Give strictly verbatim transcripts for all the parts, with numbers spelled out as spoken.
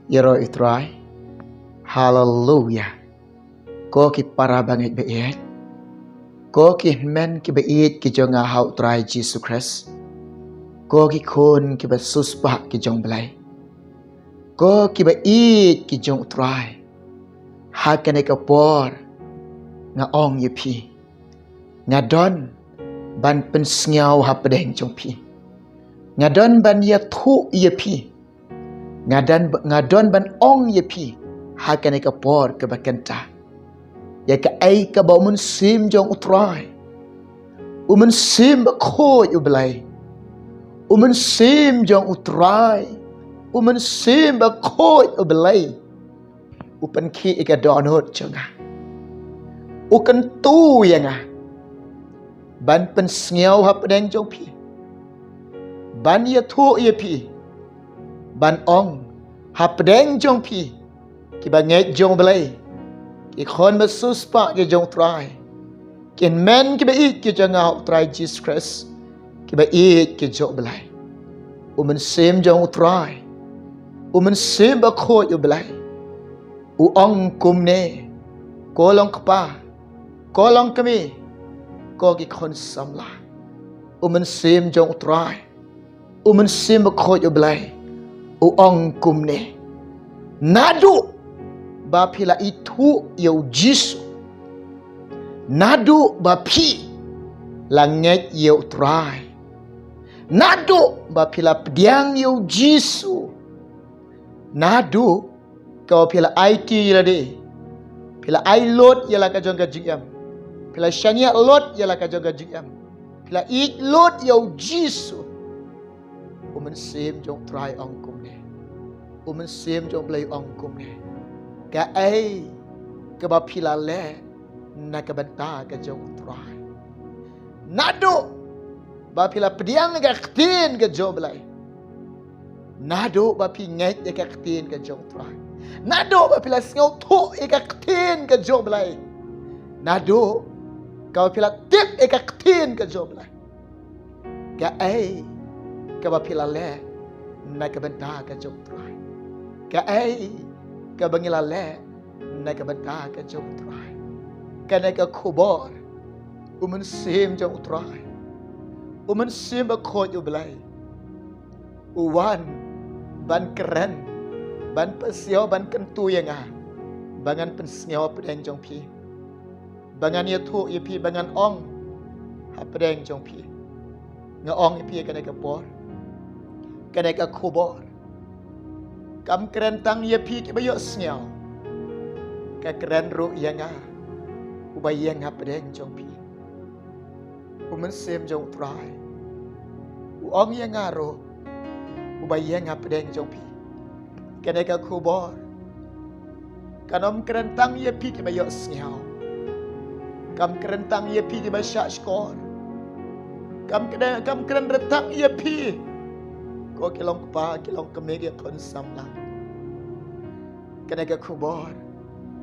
Ïaroh ïa u Trai. Haleluya. Ko ki para bangeit baieit, ko ki hynmen ki baieit ki jong nga ha u Trai Jisu Khrist, ko ki khun ki ba siewspah ki jong u Blei, ko ki baieit ki jong u Trai, ha kane ka por nga ong ïa phi, nga don ban pynsngew hapdeng jong phi. Nga don ban ïathuh ïa phi. Nga don, nga don ban ong ïa phi ha kane ka por ka ba kynta, ïa kaei kaba u Mynsiem jong u Trai, u Mynsiem Bakhuid u Blei, u Mynsiem jong u Trai, u Mynsiem Bakhuid u Blei, u pynkhih ïa ka dohnud jong nga, u kyntu ïa nga ban pynsngew hapdeng jong phi, ban ïathuh ïa phi, ban ong hapdeng jong phi, ki bangeit jong u Blei, ki khun ba siewspah ki jong u Trai, ki hynmen ki baieit ki jong nga ha u Trai Jisu Khrist, ki baieit ki jong u Blei, u Mynsiem jong u Trai, u Mynsiem Bakhuid u Blei, u ong kumne: Ko long kpa, ko long kmie, ko ki khun samla. U Mynsiem jong u Trai, u Mynsiem Bakhuid u Blei, u ong kumne: Naduh ba phi la ithuh ïa u Jisu, naduh ba phi la ngeit ïa u Trai, naduh ba phi la pdiang ïa u Jisu, naduh kaba phi la aiti ïa lade, phi la ai lut ïa la ka jong ka jingim, phi la shaniah lut ïa la ka jong ka jingim, phi la ïeit lut ïa u Jisu, u Mynsiem jong u Trai ong kumne, u Mynsiem jong u Blei ong kumne: Kaei kaba phi la leh na ka bynta ka jong u Trai, naduh ba phi la pdiang ïa ka ktien ka jong u Blei, naduh ba phi ngeit ïa ka ktien ka jong u Trai, naduh ba phi la sngewthuh ïa ka ktien ka jong u Blei, naduh kaba phi la tip ïa ka ktien ka jong u Blei, kaei kaba phi la leh na ka bynta ka jong u Trai? Kaei kaba ngi la leh na ka bynta ka jong u Trai? Kane ka khubor, u Mynsiem jong u Trai, u Mynsiem Bakhuid u Blei, u wan ban kren, ban pynsiaw, ban kyntu ïa nga ba ngan pynsngew hapdeng jong phi, ba ngan ïathuh ïa phi, ba ngan ong hapdeng jong phi. Nga ong ïa phi, kane ka por, kane ka khubor kam kren tang ïa phi kiba ïohsngew, ka kren ruh ïa nga uba ïeng hapdeng jong phi. U Mynsiem jong u Trai u ong ïa nga ruh uba ïeng hapdeng jong phi. Kane ka khubor kan ym kren tang ïa phi kiba ïohsngew, kam kren tang ïa phi kiba shahshkor, kam kren, kam kren re tang ïa phi, ko ki long kpa, ki long kmie, ki khun samla. Kane ka khubor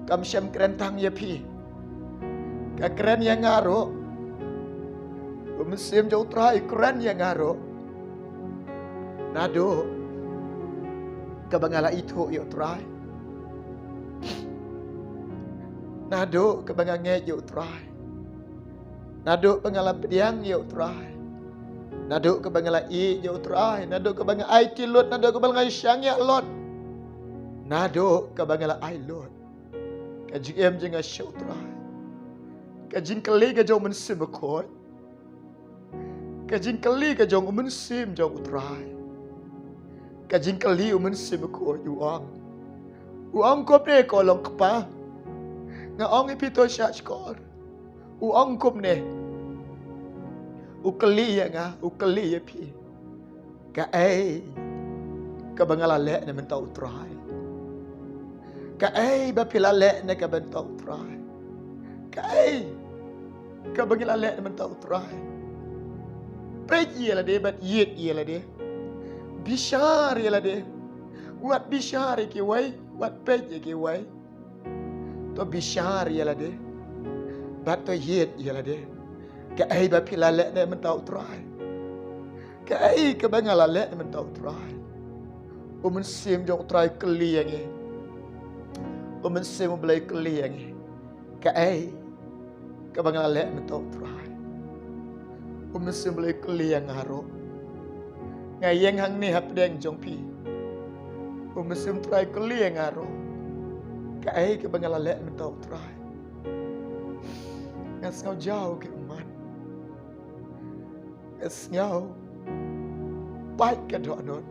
kam shym kren tang ïa phi, ka kren ïa nga ruh. U Mynsiem jong u Trai kren ïa nga ruh. Naduh kaba nga la ithuh ïa u Trai, naduh kaba nga ngeit ïa u Trai, naduh ba nga la pdiang ïa u Trai, naduh kaba nga la ïeit ïa u Trai, naduh kaba nga aiti lut, naduh kaba nga shaniah lut, naduh kaba nga la ai lut ka jingim jong nga sha u Trai. Ka jingkylli ka jong u Mynsiem Bakhuid, ka jingkylli ka jong u Mynsiem jong u Trai, ka jingkylli u Mynsiem Bakhuid u ong, u ong kumne: Ko long kpa, nga ong ïa phi to shahshkor. U ong kumne, u kylli ïa nga, u kylli ïa phi: Kaei kaba nga la leh na bynta u Trai? Kaei ba phi la leh na ka bynta u Trai? Kaei kaba ngi la leh na bynta u Trai? Peit ïa lade bad ïeit ïa lade. Bishar ïa lade. Wat bishar ïa kiwei, wat peit ïa kiwei. To bishar ïa lade bad to ïeit ïa lade. Kaei ba phi la leh na bynta u Trai? Kaei kaba nga la leh na bynta u Trai? U Mynsiem jong U Trai u kylli ïa ngi. U Mynsiem U Blei u kylli ïa ngi. Kaei kaba nga la leh mynta, U Trai? U Mynsiem U Blei u kylli ïa nga ruh. Nga ïeng hangne hapdeng jong phi. U Mynsiem U Trai u kylli ïa nga ruh. Kaei kaba nga la leh mynta, U Trai? Nga sngew jaw ki ummat. Nga sngew pait ka dohnud.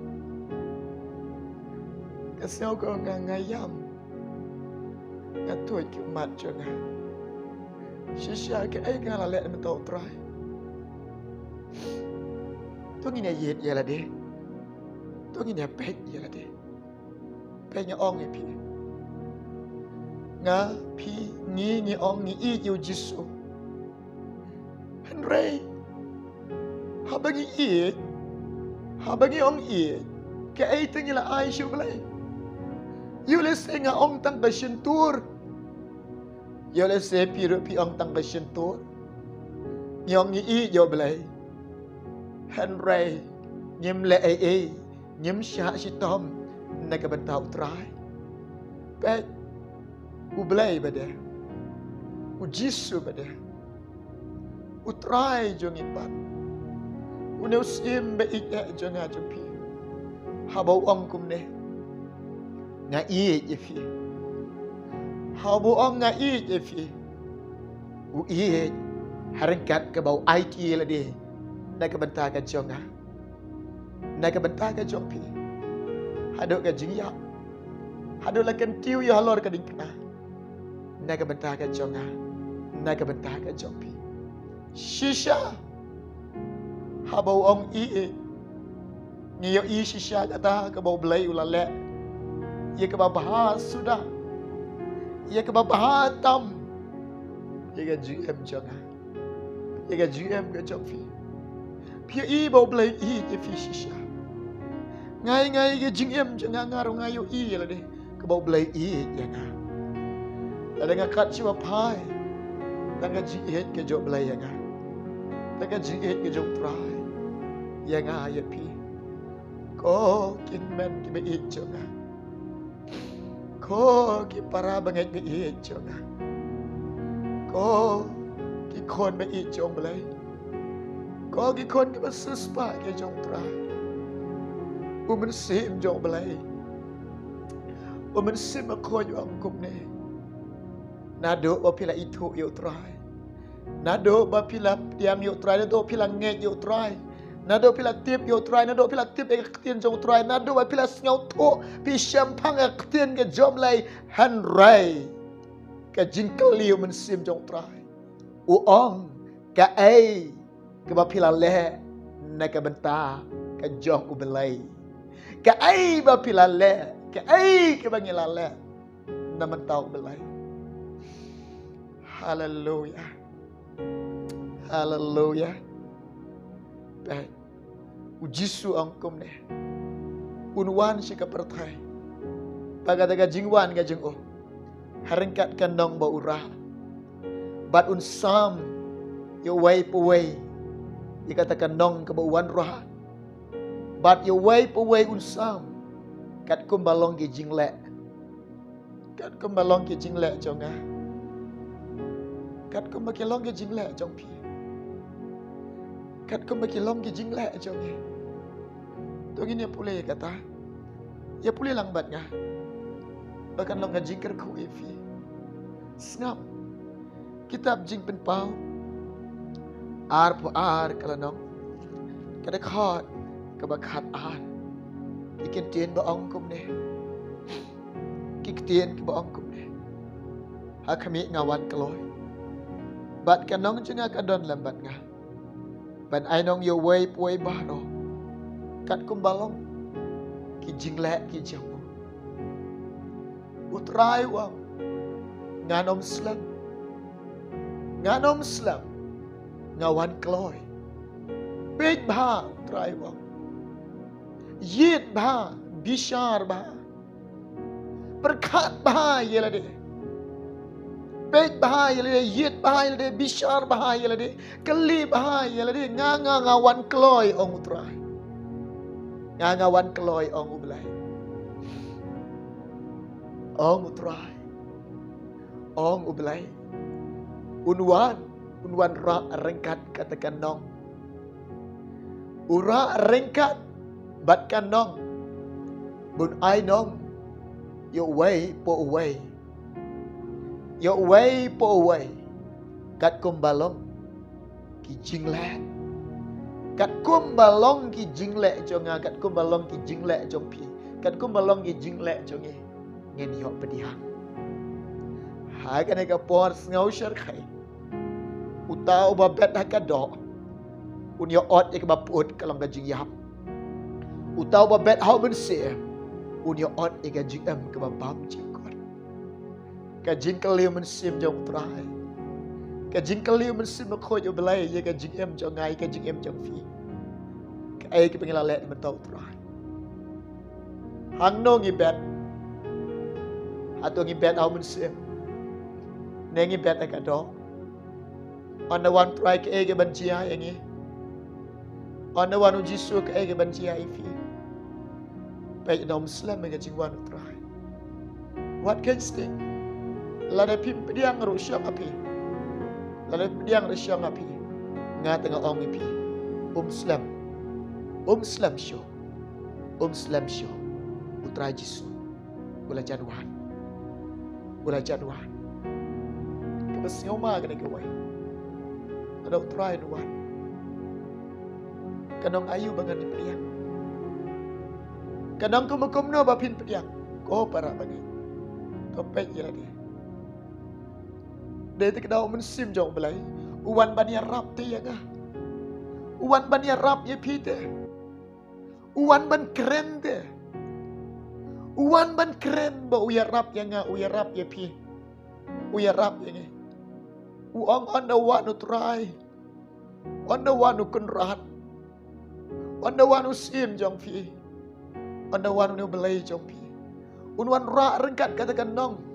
Nga sngew ka nga nga ïam. Nga tuid ki ummat jong nga. Shisha kaei ka nga la leh mynta, U Trai? To ngin ïa ïeit ïa lade. To ngin ïa peit ïa lade. Peit, nga ong ïa phi. Nga, phi, ngi, ngi ong ngi ïeit ïa U Jisu. Hynrei haba ngi ïeit, haba ngi ong ïeit, kaei te ngi la ai sha U Blei? Ïoh lehse nga ong tang ka shyntur. Ïoh lehse phi ruh phi ong tang ka shyntur. Ngi ong ngi ïeit ïa U Blei, hynrei ngim leh ei ei, ngim shah shitom na ka bynta U Trai. Peit, U Blei ba dei, U Jisu ba dei, U Trai jong ngi pat, une u Syiem ba ïeit eh jong nga jong phi, haba u ong kumne, nga ïeit ïa phi. Haba u ong nga ïeit ïa phi, u ïeit ha ryngkat kaba u aiti ïa lade na ka bynta ka jong nga, na ka bynta ka jong phi. Haduh ka jingïap, haduh la kyntiew ïa halor ka diengphna, na ka bynta ka jong nga, na ka bynta ka jong phi. Shisha haba u ong ïeit, ngi ïohi shisha kata kaba U Blei u la leh, ïa kaba bha suda, ïa kaba bha tam, ïa ka jingim jong nga, ïa ka jingim ka jong phi. Phi ïohi ba U Blei u ïeit ïa phi shisha. Nga, nga, ïa ka jingim jong nga, nga ruh nga ïohi ïa lade kaba U Blei u ïeit ïa nga. Lada nga kat sha ba phai, tang ka jingïeit ka jong U Blei ïa nga, tang ka jingïeit ka jong U Trai ïa nga ïa phi. Ko ki hynmen kiba ïeit jong nga, ko ki para bangeit ba ïeit jong nga, ko ki khun ba ïeit jong U Blei, ko ki khun kiba siewspah ki jong U Trai. U Mynsiem jong U Blei, U Mynsiem Bakhuid u ong kumne, naduh ba phi la ithuh ïa U Trai, naduh ba phi la pdiang ïa U Trai, naduh phi la ngeit ïa U Trai, naduh phi la tip ïa U Trai, naduh phi la tip ïa ka ktien jong U Trai, naduh ba phi la sngewthuh, phi shemphang ïa ka ktien ka jong U Blei, hynrei ka jingkylli U Mynsiem jong U Trai u ong, kaei kaba phi la leh na ka bynta ka jong U Blei? Kaei ba phi la leh, kaei kaba ngi la leh na bynta U Blei? Haleluya. Haleluya. Peit, U Jisu u ong kumne, un wan sha ka pyrthei, bad kata ka jingwan ka jong u ha ryngkat ka nong ba u rah, bad un sam ïa uwei pa uwei ïa kata ka nong kaba u wanrah, bad ïa uwei pa uwei un sam katkum ba long ki jingleh, katkum ba long ki jingleh jong nga, katkum ba ki long ki jingleh jong phi, katkum ba ki long ki jingleh jong ngi. To ngin ïa pule ïa kata. Ïa pule lang bad nga, ba kan long ka jingkyrkhu ïa phi. Sngap, kitab Jingpynpaw arphew ar ka lynnong, ka dkhot kaba khatar. Ki ktien ba ong kumne, ki ktien kiba ong kumne, ha khmih nga wan kloi, bad ka nong jong nga ka don lem bad nga, ban ai nong ïa uwei pa uwei baroh katkum ba long ki jingleh ki jong u. U Trai u ong, ngan ym slem, ngan ym slem, nga wan kloi. Peit bha, U Trai u ong, ïeit bha, bishar bha, pyrkhat bha ïa lade. Peit bha ïa lade, ïeit bha ïa lade, bishar bha ïa lade, kylli bha ïa lade. Nga, nga, nga wan kloi, ong U Trai. Nga, nga wan kloi, ong U Blei. Ong u Trai, ong u Blei, un wan, un wan rah ryngkat kata ka nong. U rah ryngkat bad ka nong, bun ai nong ïa uwei pa uwei, ïa uwei pa uwei, katkum ba long ki jingleh, katkum ba long ki jingleh jong nga, katkum ba long ki jingleh jong phi, katkum ba long ki jingleh jong ngi, ngin ïoh pdiang. Ha kane ka por sngew shyrkhei, uta uba bet ha ka doh un ïoh ot ïa kaba put, ka long ka jingïap. Uta uba bet ha u mynsiem un ïoh ot ïa ka jingim kaba bymjukut. Ka jingkylli u mynsiem jong u Trai, ka jingkylli u mynsiem bakhuid u Blei ïa ka jingim jong nga, ïa ka jingim jong phi. Kaei kaba ngi la leh na bynta u Trai? Hangno ngi bet? Hato ngi bet ha u mynsiem, ne ngi bet ha ka doh? Ynda wan u Trai, kaei kaban jia ïa ngi? Ynda wan u Jisu, kaei kaban jia ïa phi? Peit, ym slem ïa ka jingwan u Trai. Wat kheiñ sting. Lada phim pdiang ruh shong ha phi, lada phim pdiang ruh shong ha phi, nga te nga ong ïa phi, ym slem, ym slem shuh, ym slem shuh. U Trai Jisu u la jan wan, u la jan wan. Kaba sngewma kane kawei, lada u Trai un wan, ka nong aïu ba ngan pdiang? Ka nong kumno kumno ba phin pdiang? Ko para bangeit, to peit ïa lade. Dei te ka dei u mynsiem jong u Blei u wan ban ïarap te ïa nga, u wan ban ïarap ïa phi te. U wan ban kren te. U wan ban kren ba u ïarap ïa nga, u ïarap ïa phi, u ïarap ïa ngi. U ong, ynda wan u Trai, ynda wan u Kynrad, ynda wan u Syiem jong phi, ynda wan une u Blei jong phi, un wan rah ryngkat kata ka nong.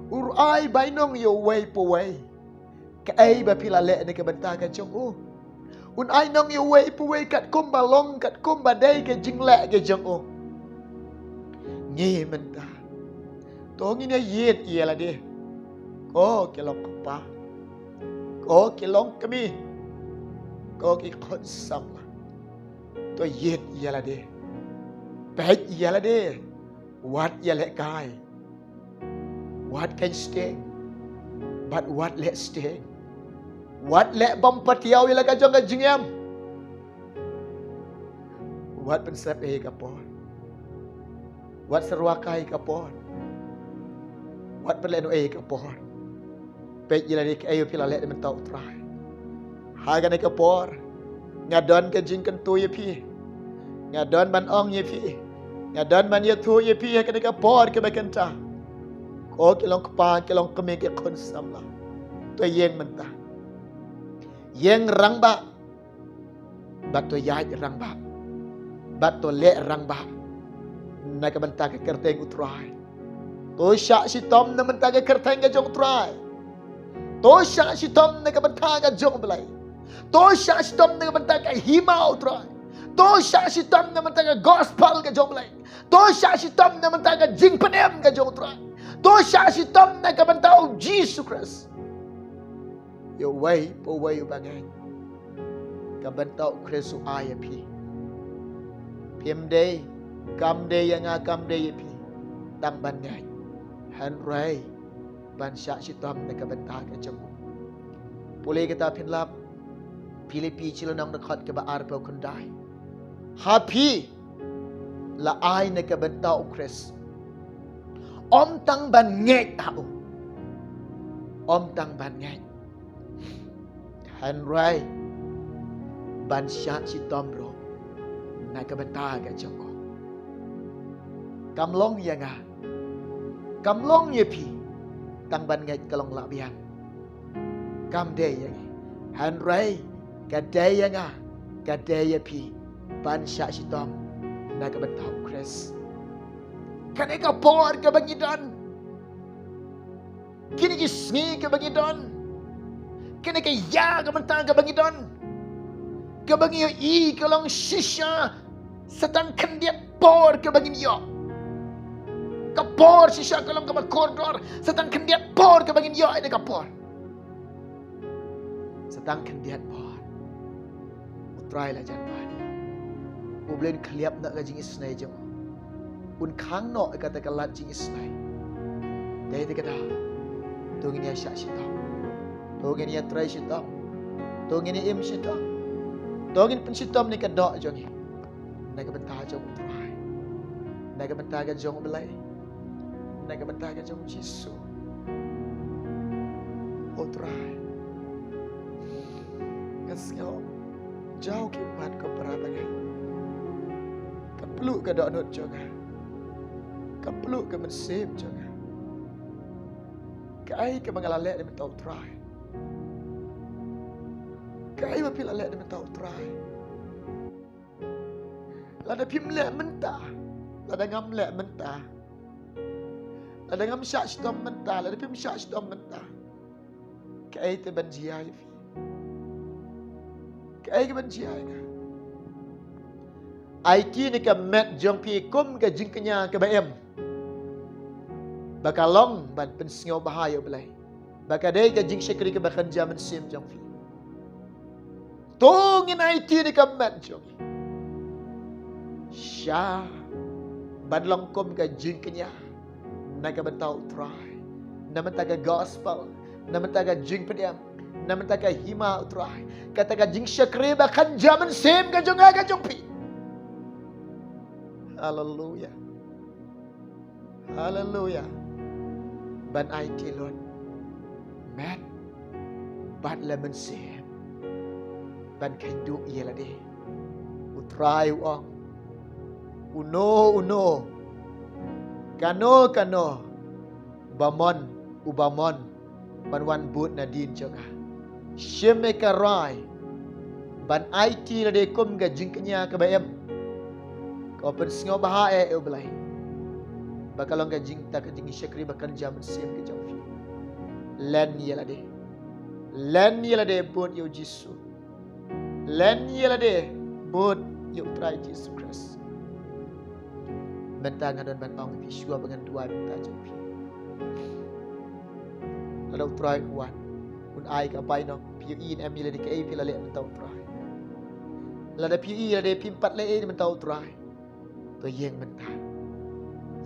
U ai bainong ïa uwei pa uwei. Kaei ba phi la leh na ka bynta ka jong u? Un ai nong ïa uwei pa uwei katkum ba long, katkum ba dei ka jingleh ka jong u. Ngi mynta, to ngin ïa ïit ïa lade. Ko ki long kpa, ko ki long kmie, ko ki khun samla, to ïit ïa lade. Peit ïa lade. Wat ïalehkai. Wat kheiñ sting. Bad wat leh sting. Wat leh bym patiaw ïa la ka jong ka jingim. Wat pynsep ei ka por. Wat syrwa kai ka por. Wat pynlehnohei ka por. Peit ïa lade, kaei ba phi la leh na bynta u Trai. Ha kane ka por nga don ka jingkyntu ïa phi, nga don ban ong ïa phi, nga don ban ïathuh ïa phi ha kane ka por kaba kynta. Ko ki long kpa, ki long kmie, ki khun samla, to ïeng mynta. Ïeng rangbah. Bad to ïaid rangbah. Bad to leh rangbah na ka bynta ka kyrteng u Trai. To shah shitom na ka bynta ka kyrteng ka jong u Trai. To shah shitom na ka bynta ka jong u Blei. To shah shitom na ka bynta ka hima u Trai. To shah shitom na ka bynta ka gospel ka jong u Blei. To shah shitom na ka bynta ka jingpynim ka jong u Trai. To shah shitom na ka bynta u Jisu Khrist. Ïa uwei pa uwei uba ngeit, ka bynta u Khrist u ai ïa phi. Phim dei, kam dei ïa nga, kam dei ïa phi, tang ban ngeit. Hynrei ban shah shitom na ka bynta ka jong u. Pule kita phin lap Philippi shi lynnong dkhot kaba arphew khyndai. Ha phi la ai na ka bynta u Khrist. Ym tang ban ngeit ha u. Ym tang ban ngeit. Hynrei ban shah shitom ruh na ka bynta ka jong u. Kam long ïa nga, kam long ïa phi, tang ban ngeit ka long lah biang. Kam dei ïa ngi. Hynrei ka dei ïa nga, ka dei ïa phi, ban shah shitom na ka bynta u Khrist. Kane ka por kaba ngi don, kine ki sngi kaba ngi don, kane ka ïa ka bynta kaba ngi don, kaba ngi ïohi ka long shisha sa tang khyndiat por kaba ngin ïoh. ka por shisha ka long kaba kordor. Sa tang khyndiat por kaba ngin ïoh ïa ka por. Sa tang khyndiat por. U Trai la jan wan. U Blei un khylliap noh ka jingisynei jong u. Un khang noh ïa kata ka lad jingisynei. Dei te ka daw. To ngin ïa shah shitom. To ngin ïa trei shitom. To ngin ïa im shitom. To ngin pynshitom ïa ka doh jong ngi. Na ka bynta jong u Trai. Na ka bynta ka jong u Blei. Na ka bynta ka jong u Jisu. O Trai. Nga sngew jaw ki ummat ko para bangeit. Ka pluh ka dohnud jong nga. Ka pluh ka mynsiem jong nga. Kaei kaba nga la leh na bynta u Trai? Kaei ba phi la leh na bynta u Trai? Lada phim leh mynta, lada ngam leh mynta, lada ngam shah shitom mynta, lada phim shah shitom mynta, kaei te ban jia ïa phi? Kaei ka ban jia ïa nga? Aiti na ka met jong phi kum ka jingkñia kaba im, ba ka long ban pynsngewbha ïa u Blei, ba ka dei ka jingshakri kaba kynja mynsiem jong phi. To ngin aiti na ka met jong ngi. Sha ban long kum ka jingkñia na ka bynta u Trai, na bynta ka gospel, na bynta ka jingpynim, na bynta ka hima u Trai, kata ka jingshakri ba kynja mynsiem ka jong nga ka jong phi. Haleluya. Haleluya. Ban aiti lut met bad la mynsiem ban kheiñ duh ïa lade. U Trai u ong, uno uno, kano kano ba mon, uba mon ban wan bud nadien jong nga, shim ïa ka rai ban aiti lade kum ka jingkñia kaba im, kaba pynsngewbha ïa u Blei, ba ka long ka jingta ka jingshakri ba kynja mynsiem ka jong phi. Len ïa lade. Len ïa lade bud ïa u Jisu. Len ïa lade bud ïa u Trai Jisu Khrist. Mynta nga don ban ong ïa phi shuwa ba ngan duwai mynta jong phi. Lada u Trai un wan, un ai ka bainong, phi ïohi ne em ïa lade kaei phi la leh mynta u Trai? Lada phi ïohi ïa lade phim pat leh ei mynta u Trai, to ïeng mynta.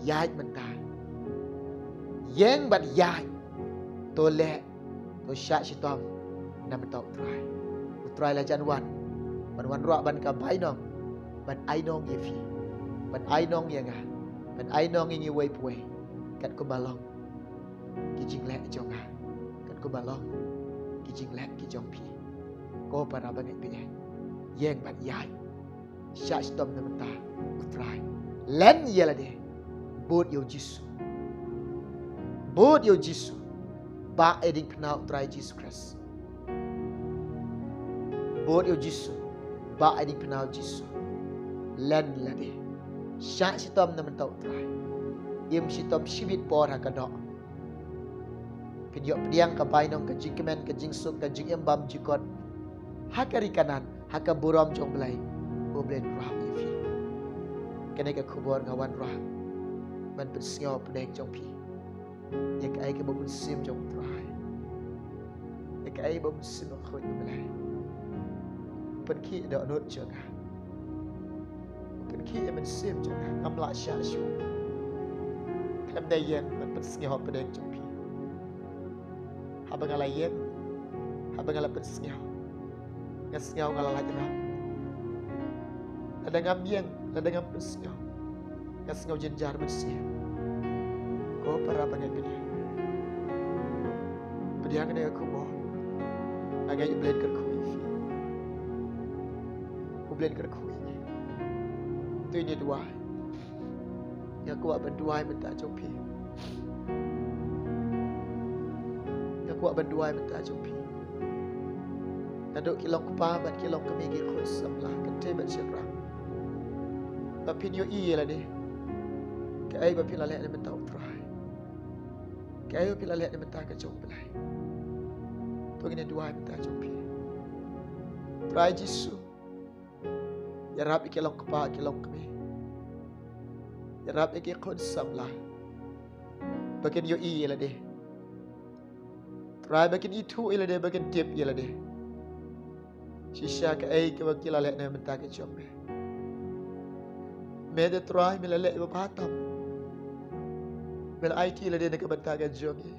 Ïaid mynta. Ïeng bad ïaid. To leh, to shah shitom na bynta u Trai. U Trai la jan wan ban wanrah ban ka bainong, ban ainong ïa phi, ban ainong ïa nga, ban ainong ïa ngi uwei pa uwei, katkum ba long ki jingleh jong nga, katkum ba long ki jingleh ki jong phi. Ko para bangeit, ïeng bad ïaid. Shah shitom na bynta u Trai. Len ïa lade bud ïa u Jisu. Bud ïa u Jisu. Bah ïa diengphna u Trai Jisu Khrist. Bud ïa u Jisu. Bah ïa diengphna u Jisu. Len lade. Shah shitom na bynta u Trai. Im shitom shibit por ha ka doh. Phin ïoh pdiang ka bainong, ka jingkmen, ka jingsuk, ka jingim bymjukut ha ka ri Kanaan, ha ka burom jong u Blei. U Blei un rah ïa phi. Kane ka khubor nga wanrah ban pynsngew pdeng jong phi ïa kaei kaba u Mynsiem jong u Trai, ïa kaei ba u Mynsiem Bakhuid u Blei u pynkhih dohnud jong nga. Pynkhih ïa mynsiem jong nga, ngam lah shah shuh. Khlem da ïeng ban pynsngew pdeng jong phi. Haba nga la ïeng, haba nga la pynsngew, nga sngew nga la lait rap. Lada ngam ïeng, lada ngam pynsngew, nga sngew jynjar mynsiem. Ko para bangeit, pdiang, pdiang kane ka khubor. Nga ngeit u Blei un kyrkhu ïa phi. U Blei un kyrkhu ïa ngi. To ngin duwai. Nga kwah ban duwai mynta jong phi. Nga kwah ban duwai mynta jong phi. Naduh ki long kpa bad ki long kmie, ki khun samla, kynthei bad shynrang, ba phin ïohi ïa lade kaei ba phi la leh na bynta u Trai, kaei ba phi la leh na bynta ka jong u Blei. To ngin duwai mynta jong phi. Trai Jisu, ïarap ïa ki long kpa, ki long kmie. Ïarap ïa ki khun samla. ba kin ïohi ïa lade. Trai, ba kin ithuh ïa lade, ba kin tip ïa lade. Shisha kaei kaba ki la leh na ka bynta ka jong me. Me te Trai me la leh ba bha tam. Me la aiti ïa lade na ka bynta ka jong ngi.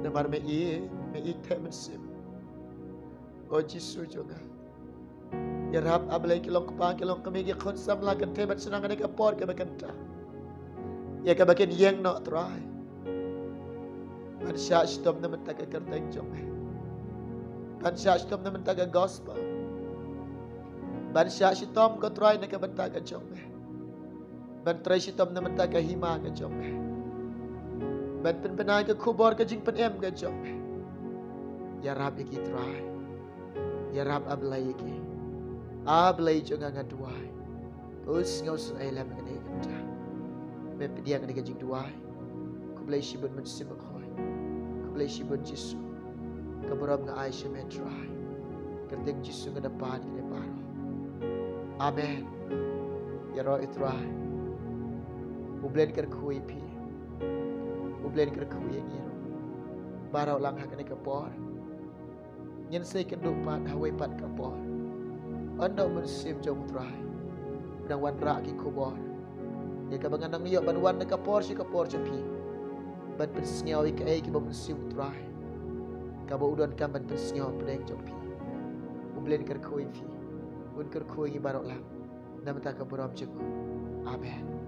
Namar me ïeit, me ïeit te mynsiem. O Jisu jong nga. Ïarap A Blei ki long kpa ki long kmie ki khun samla kynthei bad shnong ha kane ka por kaba kynta. Ïa kaba kin ïeng noh Trai. Ban shah shitom na ka bynta ka kyrteng jong me. Ban shah shitom na ka bynta ka gospel. Ban shah shitom ko Trai na ka bynta ka jong me. Ban trei shitom na ka bynta ka hima ka jong me. Ban pynbna ka khubor ka jingpynim ka jong me. Ïarap ïa ki Trai. Ïarap A Blei ïa ki. A Blei jong nga nga duwai. Pynshong sngewsih ïa lem kane ka bynta. Me pdiang kane ka jingduwai. Khublei shibun Mynsiem Bakhuid. Khublei shibun Jisu. Ka burom nga ai sha me Trai. Kyrteng Jisu nga da pan kine baroh. Amen. Ïaroh ïa Trai. U Blei un kyrkhu ïa phi. U Blei un kyrkhu ïa ngi ruh. Baroh lang ha kane ka por. Ngin sa ïakynduh pat ha kawei pat ka por. Ynda u Mynsiem jong u Trai u dang wanrah ki khubor. Ïa kaba ngan nang ïoh ban wan na ka por sha ka por sha phi. Ban pynsngew ïa kaei kaba u Mynsiem u Trai. Kaba u donkam ban pynsngew hapdeng jong phi. U Blei un kyrkhu ïa phi. Un kyrkhu ïa ngi baroh lang. Na ka bynta ka burom jong u. Amen.